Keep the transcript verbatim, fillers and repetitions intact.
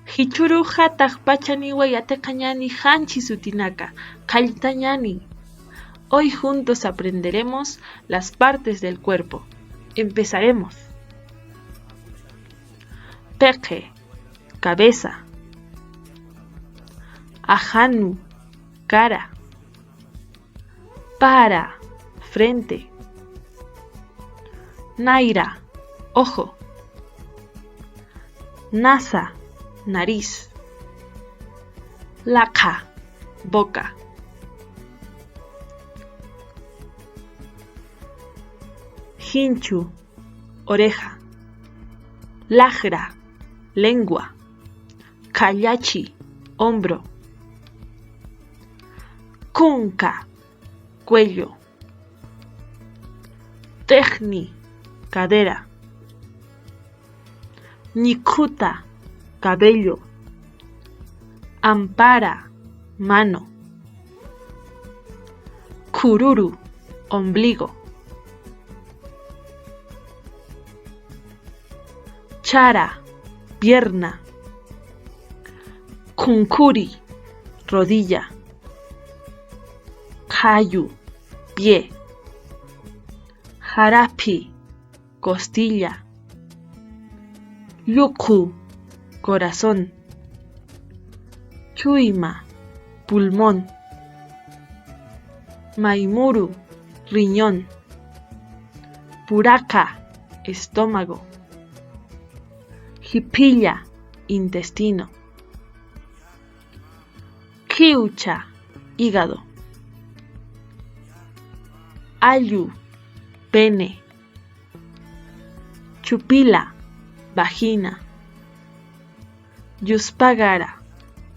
Jichhüruxa taqpachaniwa yatiqañäni qhanchi sutinaka, qalltañäni. Hoy juntos aprenderemos las partes del cuerpo. Empezaremos. Peqi, cabeza. Ajanu, cara. Para, frente. Nayra, ojo. Nasa, nariz. Laqha, boca. Jinchu, oreja. Laqra, lengua. Khallachi, hombro. Kunka, cuello. T'iqni, cadera. Ñikhuta, cabello. Ampara, mano. Khururu, ombligo. Chara, pierna. Khunkhuri, rodilla. Qhayu, pie. Jaraphi, costilla. Llukhu, corazón. Chuyma, pulmón. Maymuru, riñón. Puraqa, estómago. Jiphilla, intestino. Khiwcha, hígado. Allu, pene. Chupila, vagina. Yuspagara,